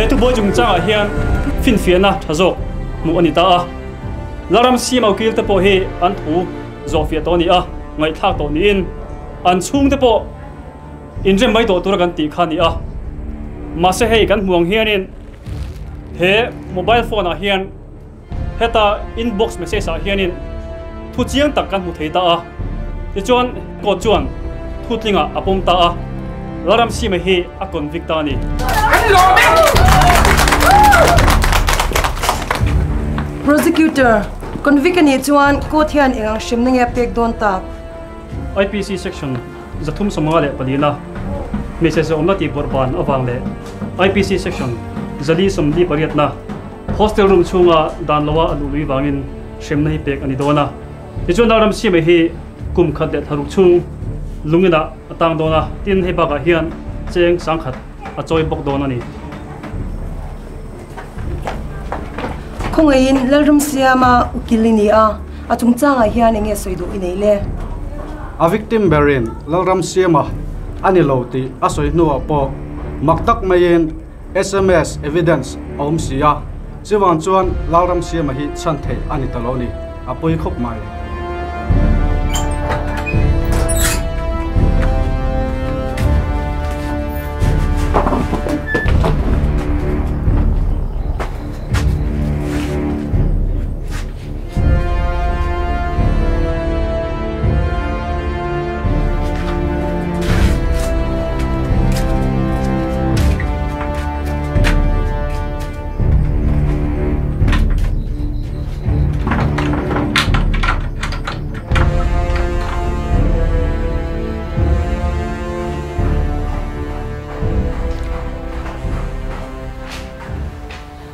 He thubuai chungchangah hian finfiahna tha zawk hmuh a ni ta a. Laram Siam Ukil te pawh hi an thu zawhfiah tawh a ni a, ngaihthlak tawh niin an chhungte pawh inrem mai tawh tura kan tih kha a ni a. Mahse hei kan hmuh ang hianin he mobile phone ah hian heta inbox message ah hianin thu chiang tak kan hmu thei ta a. Tichuan court chuan thu tlingah a pawm ta a, Lalramsima hi a convict ta a ni. Prosecutor, Convict a nih chuan court hian eng ang hremna nge a pek dawn tak? IPC section 354 hmeichhe zawmna tih bawrhban avang leh IPC section 448 na hostel room chhunga dan loa a luh lui vangin hremna hi pek a ni dawn a. Tichuan Lalramsiama hi kum khat leh thlaruk chhung lunginah a tang dawn a, tin hei bakah hian cheng sangkhat a chawi bawk dawn a ni. Khawngaihin Lalramsiama ukil i ni a, a chungchangah hian eng nge sawi duh i nei le? A victim berin Lalramsiama a ni lo tih a sawi hnuah pawh mak tak maiin sms evidence a awm si a, chuvang chuan Lalramsiama hi chhan theih a ni ta lo ni, a pawi khawp mai.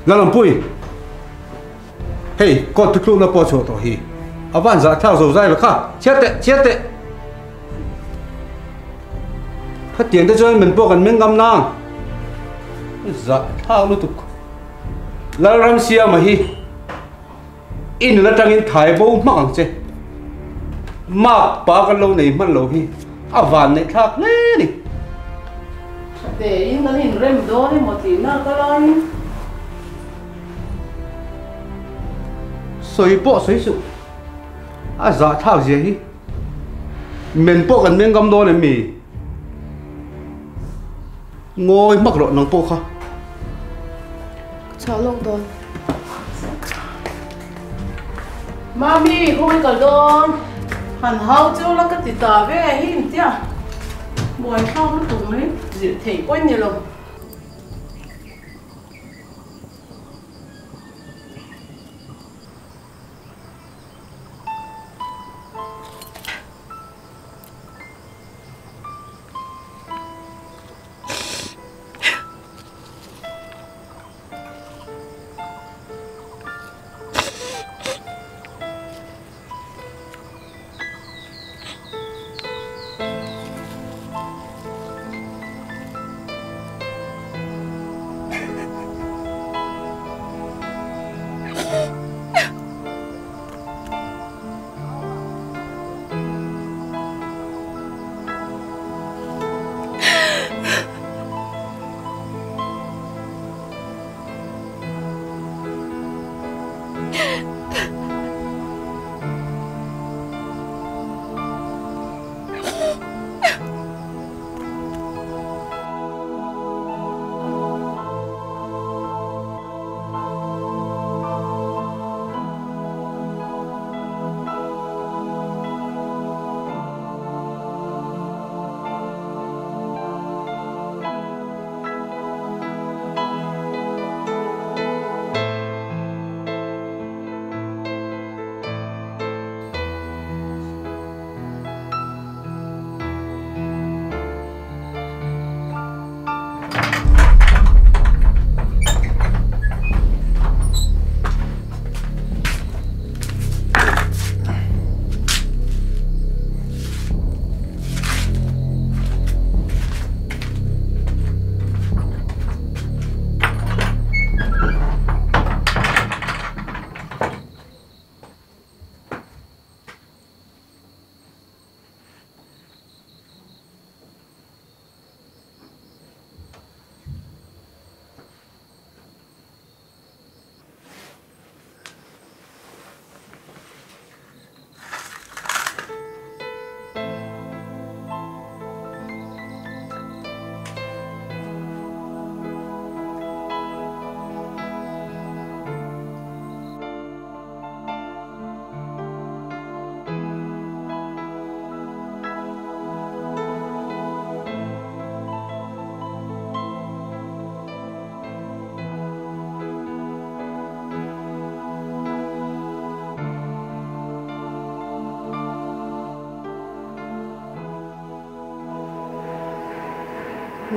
Lalampui, hei court thutlukna pawh chhuah tawh hi a van zahthlak zo zai lo kha, chhiar teh, chhiar teh. Khatiang te chuan min pawh kan meng ngam nang, zahthlak lutuk. Lalramsiama hi i nun atangin thai bo hmak ang che. Mark pa kan lo nei hman lo hi a van neih thlak hle a ni. Tein kan inrem dawn emaw tihna ka laiin. Sawi pawh sawi suh. A zahthlak zia hi men pawh kan meng ngam dawn em mi? Ngawi hmak rawh nang pawh kha. Ka chhuah lawk dawn. Mami, khawi kal dawn? Han hau cheu la ka ti ta ve hi intia. Buaithlak lutuk mai, zirh theih pawh i ni lo.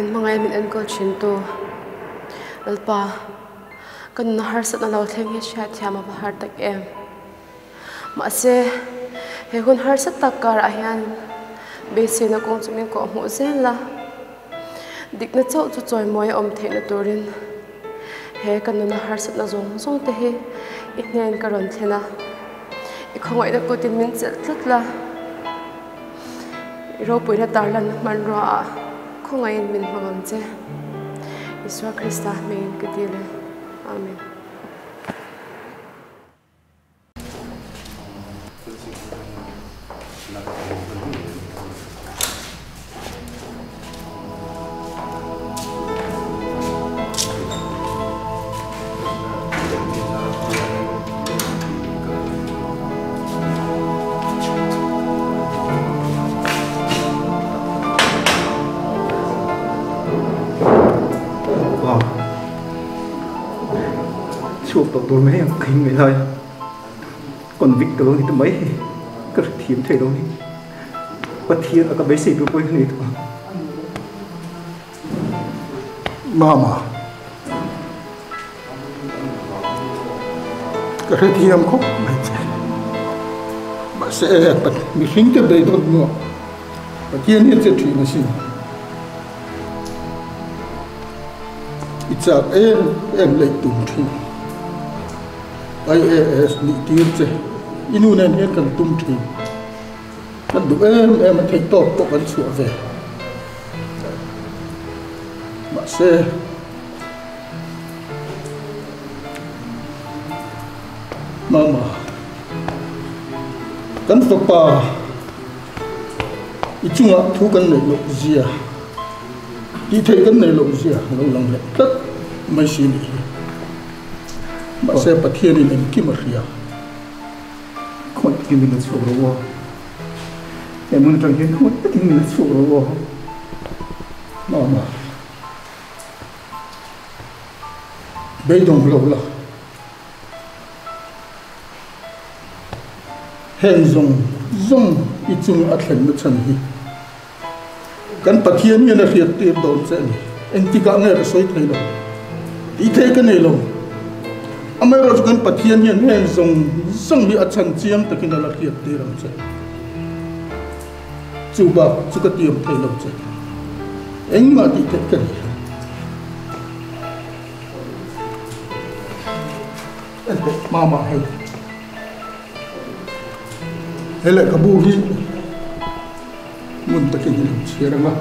Min hmangaih min enkawl thin tu Lalpa, ka nuna harsatna lo thleng hi hriatthiam a va har tak em. Mahse, he hun harsa tak karah hian beiseina kawng chu min kawh hmuh zel a, dikna chauh chu chawimawi a awm theihna turin he ka nuna harsatna zawng zawng te hi i hnen ka rawn thlen a, i khawngaihna kutin min chelh tlat la, i ropuina tarlanna hmanrua ah khawngaihin min hmang ang che. Isua Krista hmingin ka dil e. Amen. Chhuak tawh tur mai ang ka in ngaih lai a convict ka lo ni ta mai hi ka hrethiam thei lo ni Pathian a ka beisei tur pawhin ka nei tawh ang. Mama ka hrethiam khawp mai che mahse mihring te beidawn hnuah Pathian hian che thin asin. I chak em em leh tum thin. IAS nih tir che i nu nen hian kan tum thin. Kan duh em em a theih tawk pawh kan chhuah ve. Mahse Mama kan fapa i chungah thu kan neih loh zia. Tih theih kan nei loh zia lo lang leh tlat mai si nih hi. Mahse Pathianin engkim a hria. Khawi takin min la chhuak rawh aw. He hmun atang hian khawi takin min la chhuak rawh aw. Mama. Beidawng lo la. Heng zawng zawng i chung a thlenna chhan hi. Kan Pathian hian a hriat tir dawn che a ni. Engtikah nge ka sawi thei lo? Tih theih ka nei lo. Amaherawhchu kan Pathian hian heng zawng zawng hi a chhan chiang takin a la hriat tir ang che. Chu bak chu ka tiam thei lo che. Engmah tih theih ka nei lo. Enteh, mama hei. He lehkhabu hi ngun takin i lo chhiar ang a,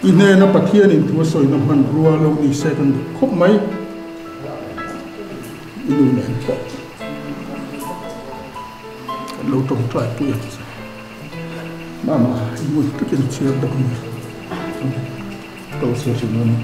i hnena Pathianin thu a sawina hmanrua lo ni se kan duh khawp mai. I nu nen pawh kan lo tawngtai pui ang che. Mama, i ngun takin i chhiar dawn nia. Ka lo chhiar thin dawn a ni.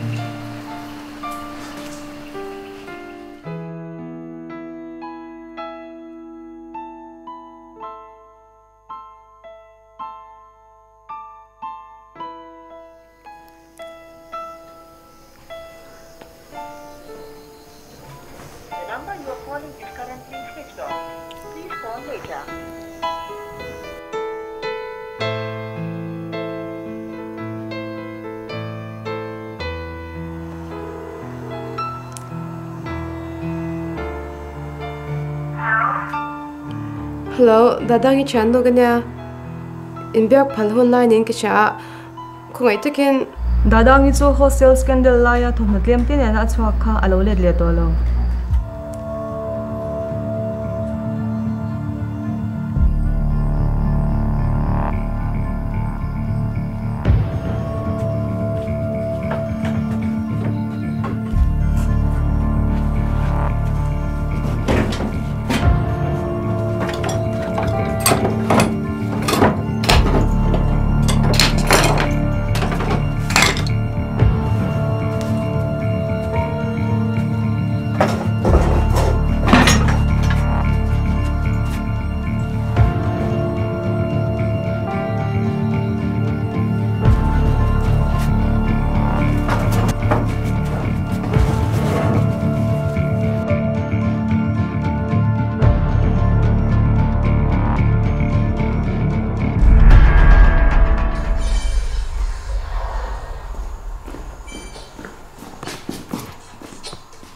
Hello, Dadangi thian nu ka nia. Inbiak phal hun lai niin ka hria a, khawngaih takin. Dadangi chu hostel scandal laia thawmhnaw tlem te nena a chhuak kha a lo let leh tawh lo.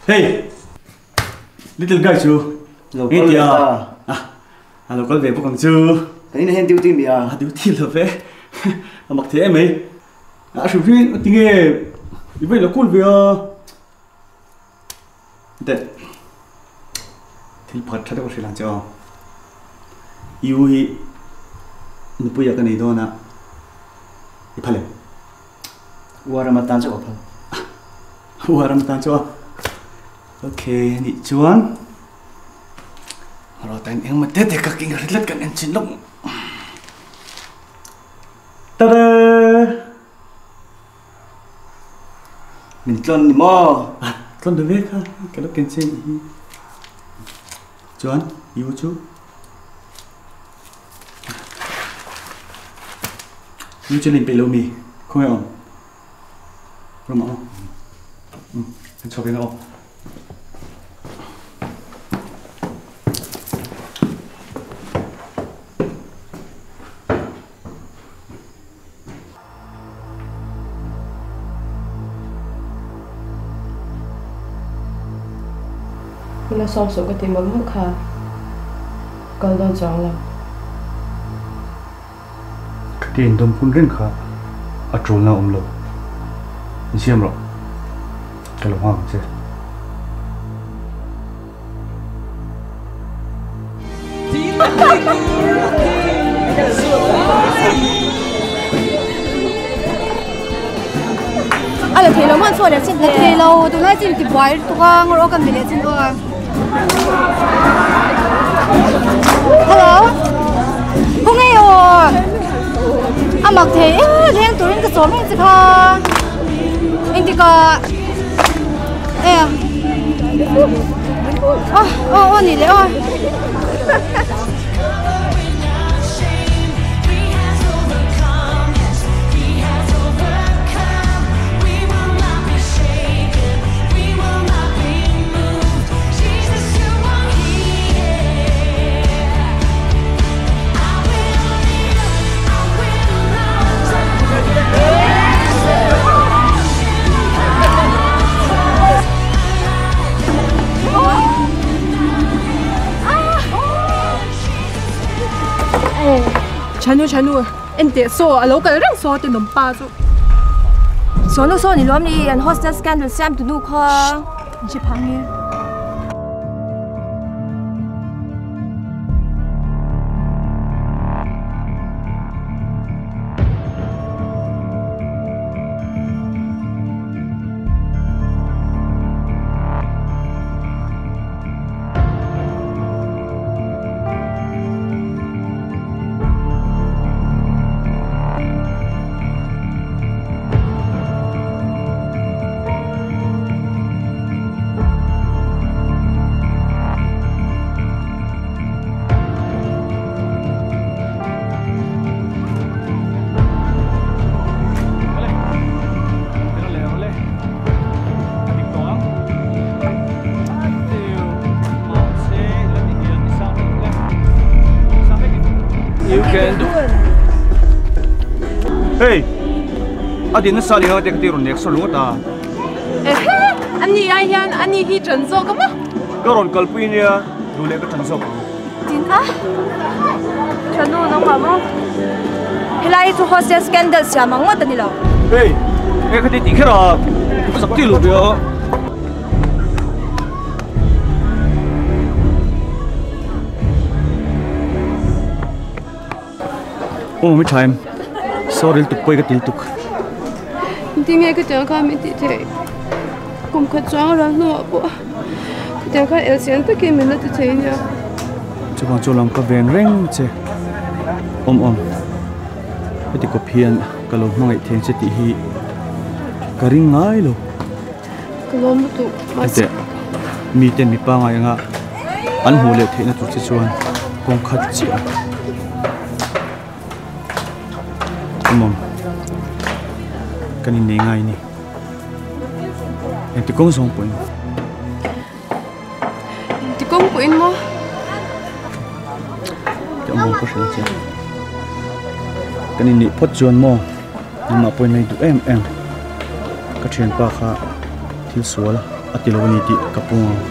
Hey! Little guy chu Lo kal ve ta. A lo kal ve bawk ang chu. Kan inah hian duty mi a. A duty lo ve. A mak thei em mai. A hrim hrim tinge i va in lo kul ve a. Teh thil pakhat tha deuh ka hrilh ang che aw. I u hi nupuia ka nei dawn a, i phal em? Ua ram atan chauh a phal. Ua ram atan chauh a. Okay, anih chuan rawh tain engmaw te te ka king ri tlat kan en chin lawk. Tada! Min tlawn ni maw? A tlawn ta ve kha, ka lo ken che ni hi. Chuan, i u chu? I u chu lim peih lo mi? Khawnge awm? Room ah maw? Um, kan chhuak eng a aw. Hun a sawm suh ka ti mawlh mawlh kha kal dawn chuang lo. Ka ti indawm hun reng kha a ṭulna a awm lo. Insiam rawh, ka lo nghak ang che. A la thei lo man chuan chin la thei lo tunlai chin ti buai tuk a ngawr aw kan mi leh chin aw hello ku ngei aw a mak thei e leng turin ka sawm reng che kha engtikah e aw aw aw ni leh aw. Chanu chanu en teh saw a lo kal reng saw tenawm pa chu. Saw nu saw ni lawm ni an hostel scandal siam tu nu kha. An hre phang nge. You can do Hey! A din nasa li hang te ka ti rawn nek saw lung ata. Ehe! Ani ai hian ani hi ṭan zawk a maw? Ka rawn kalpui nia, duh leh ka ṭan zawk ang. Tin a, ṭhanu nangmah maw? Helai hi chu hostel scandal siam ang ngawt a ni lo. Hey! Nge khati tih kher a, ka zak tih lo ve a. Aw mi tha em sorry lutuk pawi ka ti lutuk. Tinge ka tiang kha min tih theih kum khat chuang ral hnuah pawh ka tiang khan elsian takin min la ti thei nia. Chuvang chu lam ka ven reng che awm awm heti kawp hian ka lo hmangaih thei ang che tih hi ka ring ngai lo. Ka lawm lutuk mahse. Heti miten mi pangngai anga an hmuh leh theihna tur che chuan kawng khat chiah a awm kan innei ngai a ni. Engti kawng zawng pawhin. Engti kawng pawhin maw? Ti awm ka hrilh che. Kan inneih phawt chuan maw nangmah pawhin a duh em em. Ka thianpa kha thil sual. a ti lo a ni tih ka pawm ang.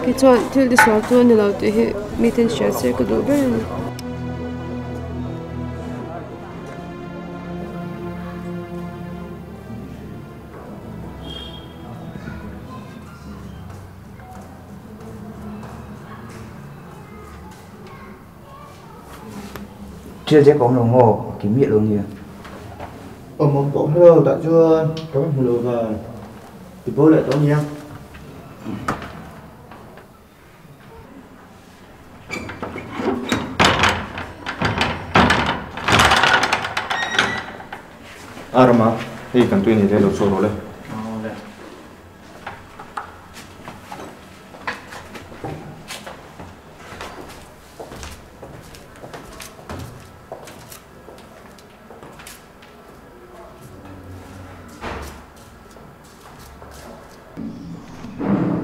Kei chuan thil tisual chu a ni lo tih hi miten hria se ka duh ber a ni. Thil zek awm lo maw? A kim miah lo nia. Awm awm pawh hlo tah chuan ka va hmu lo van. Ti bo leh tawh nia. A Rama, hei kan tui nei le lo chhuak rawh le.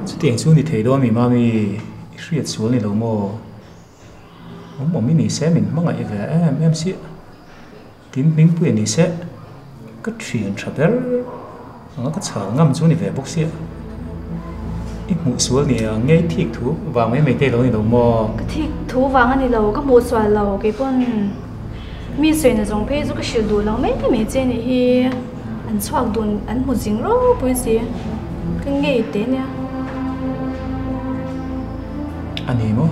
Chutiang chu ni thei dawn mi mami i hriat sual ni lo maw? Awm awm i ni se min hmangaih ve em em si. Tin hmingpuia ni se ka thian tha ber anga ka chhal ngam chu ni ve bawk sia. I hmuh sual ni a ngei thik thu vang mai mai te lo ni lo maw? Ka thik thu vang a ni lo, ka hmuh sual lo kei pawn mi sawi na zawng phei chu ka hrilh duh lo mai mai che nih hi an chhuak dun an hmu zing ropui si ka ngei teh nia. A ni maw?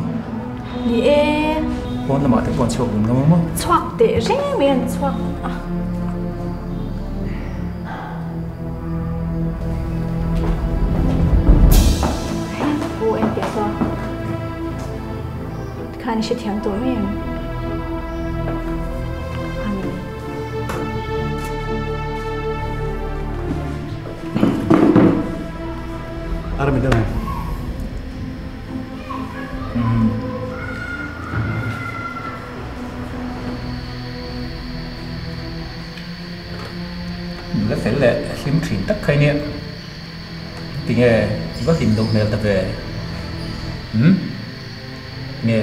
Ni e. Pawn lamah te pawh an chhuak dun ngam ang maw? Chhuak teh reng mai an chhuak a. Aw en teh saw. Tikhan i hrethiam tawh mai em? Amen. Arami deuh em? Nula fel leh hlim thin tak kha i nia. Tinge va hlim deuh hmel ta ve? Umm? Nge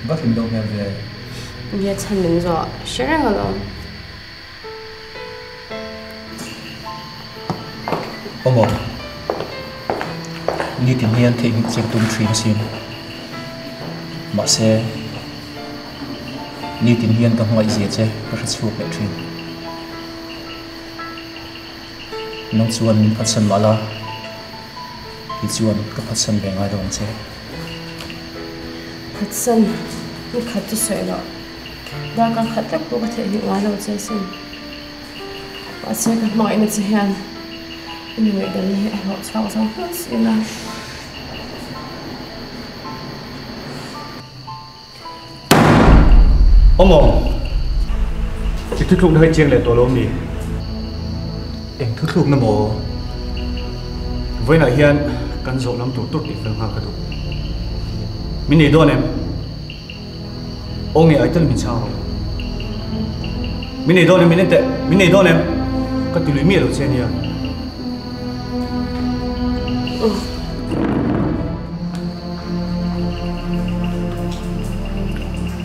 va hlim deuh hmel ve? Nge chhan min zawh hre reng alawm. Awmaw, nitin hian theihnghilh che ka tum thin asin. Mahse, nitin hian ka hmangaihzia che ka hre chhuak leh thin. Nang chuan min phatsan mah la, tichuan ka phatsan ve ngai lo ang che. Phatsan ni khat chu sawi loh. Darkar khat lek pawh ka theihnghilh ngai lo che asin. Mahse ka hmangaihna che hian i mi ngaihdanna hi a hlawh chhuak zo hlawt sin a. Awmawm, i thuthlukna hi chiang leh tawh lo mi? Eng thuthlukna maw? Vawiinah hian kan zawh lam tur tur tih fel nghal ka duh. Min nei dawn em? Aw nge ai tel min chhang rawh. Min nei dawn em min en teh, min nei dawn em? Ka ti lui miah lo che ania.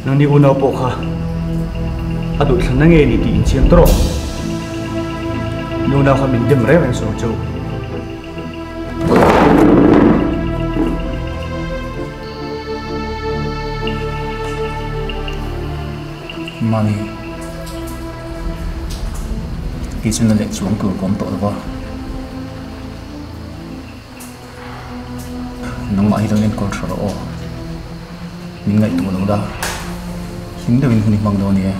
Nangni unau pawh kha a duhthlanna nge ni tih inchiang ta rawh. Ni unau kha min dem reng reng sawi ang che u. Mami, kei chu na leh chuang tur ka awm tawh lo va, nangmah hi lo enkawl tha rawh aw, min ngaihtuah lo la, hlim deuhin hun i hmang dawn nia.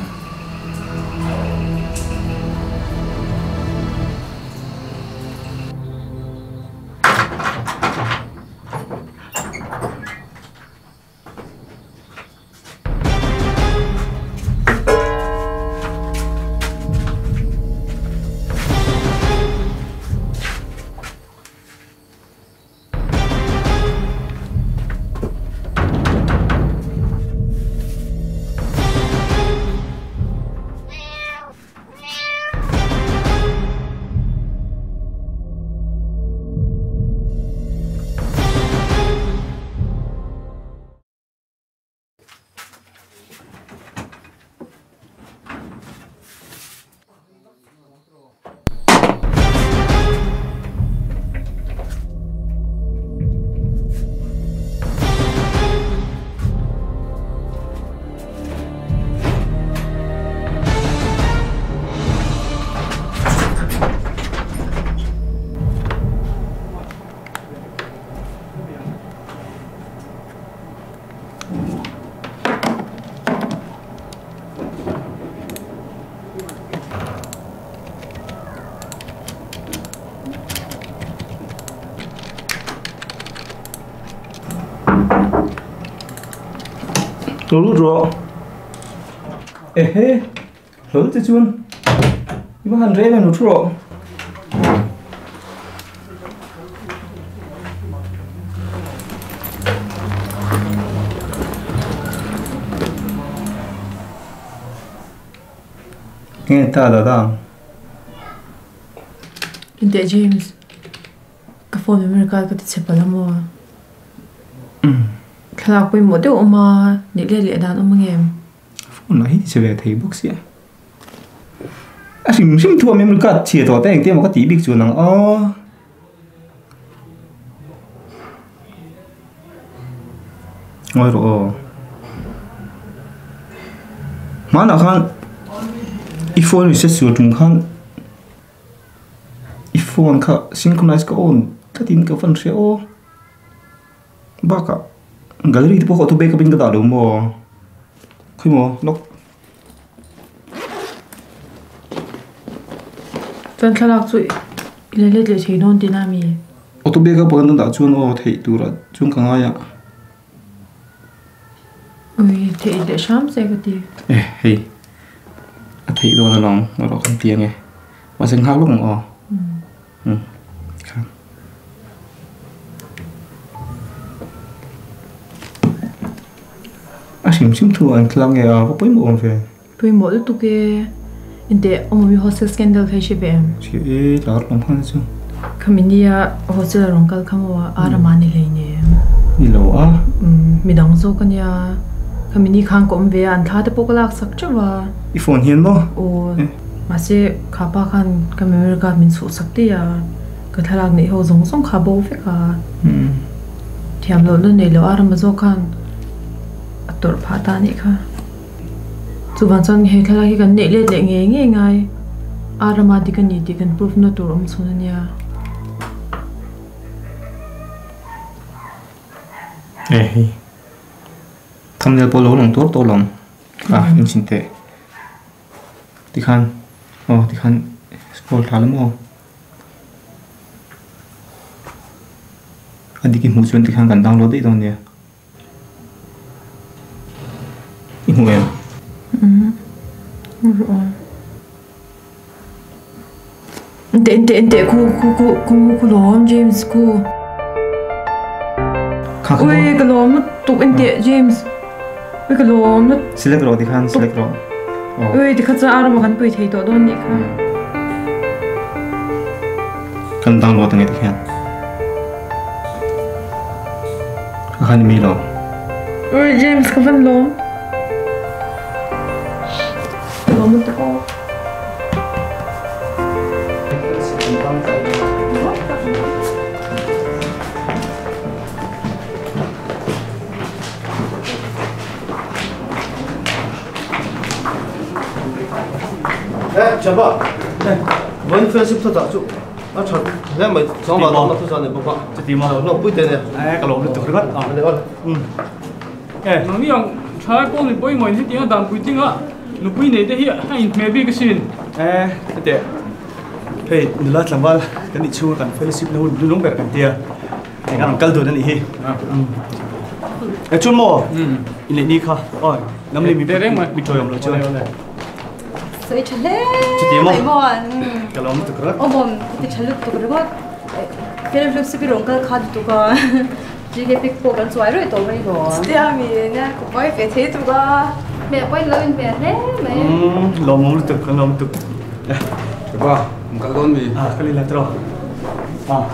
Lo lut rawh. Ehe, hlawl che chuan i va han rem em lo thu rawh. Nge ta dada? Inteh James, ka phone memory card ka ti chhe palh a maw? Thlalak pawimawh deuh awm a, nih let leh dan awm angem? Phone lah hi ti chhe ve thei bawk sia. A hrim hrim thu a memory card chhia tawh te engtin emaw ka tih bik chuan ang aw. Ngawi rawh aw. Hmanah khan i phone reset sual tum khan i phone kha synchronize ka on tlatin ka van hria aw. Bakah gallery te pawh kha auto backup in ka dah lo maw? Khawimaw lawk. Chuan thlalak chu i la let leh thei dawn tihna a mi? Auto backup kan dah chuan aw theih turah chuan ka ngai a. Ui theih leh hram che ka ti. E hei a theih dawn alawm erawh kan ti ange mahse nghak lawk ang aw. Umm kha. A hrim hrim thu an tlang nge a va pawimawh awm ve. Pawimawh lutuk e. Inteh awmawmi hostel scandal kha i hre ve em? Hria e, lar awm khan chu. Khami nia hostel a rawn kal kha maw a rama ni hlei nem. Ni lo a. Umm midang zawk a nia. Khami ni khan ka awm ve a, an thla te pawh ka lak sak teuh a. I phone hian maw? Aw. Mahse kha pa khan ka memory card min chhuh sak daih a, ka thlalak neih ho zawng zawng kha a bo vek a. Thiam lohna nei loh a rama zawk khan a tawrh phah ta anih kha. Chuvang chuan he thlalak hi kan neih let leh ngei ngei ngai. A rama dik a ni tih kan proof na tur awm chhun a nia. E hei thumbnail pawh lo lang tuar tawh lo ang a inchhin teh. Tikhan aw tikhan scroll thla la maw a dik i hmuh chuan tikhan kan download daih dawn nia i hmu em? Umm Enteh enteh enteh khu khu khu khu khu lawm James khu Kha kha Ui ka lawm lutuk enteh James Ui ka lawm lutuk Select rawh tikhan select rawh Aw Ui tikha chuan a rama kan pui thei tawh dawn nih kha Kan download ange tikhian Kha kha ni mi lo Ui James ka van lawm Ka lawm lutuk aw. Eh, chaba. Eh, one friendship thu chu. A tha hle mai chong ba na thu chan ne bawk a. Chuti maw? Lo pui te ne. Eh, ka lawm lutuk ringawt. Ah, le ole. Um. Eh, nang ni ang thalai pawl ni pawimawh in hetiang a dan puitling a nupui nei te hi a inhmeh bik asin. Eh, heti hei nula tlangval kan nih chhunga kan fellowship na hun lunglung ber kan tia eng ang kal dun a nih hi. Eh, chun maw? Inneih ni kha. Oi, lam leh mi mi tawi awm lo chuan. Sawi tha hle Chuti maw? mai maw? Ka lawm lutuk ringawt. Awmawm, ti tha lutuk ringawt. Fellowship i rawn kal kha lutuk a. GK pic pawh kan chuai reuh tawh mai lo. Chutia mi nia ka pawi ve thei tuk a. Hmeh pawhin lo inhmeh hle mai. Umm lawmawm lutuk kan lawm lutuk. Ba, um kal dawn mi? Ah ka lila tawh. Ah.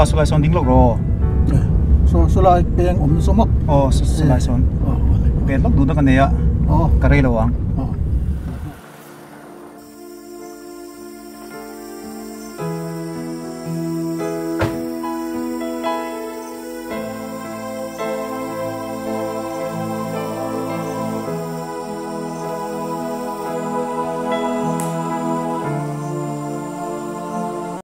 Saw lai sawn ding lawk rawh aw. Saw saw lai peng awm zawm a. Aw saw lai sawn. Pet lawk duhna ka nei a. Ka rei lo ang.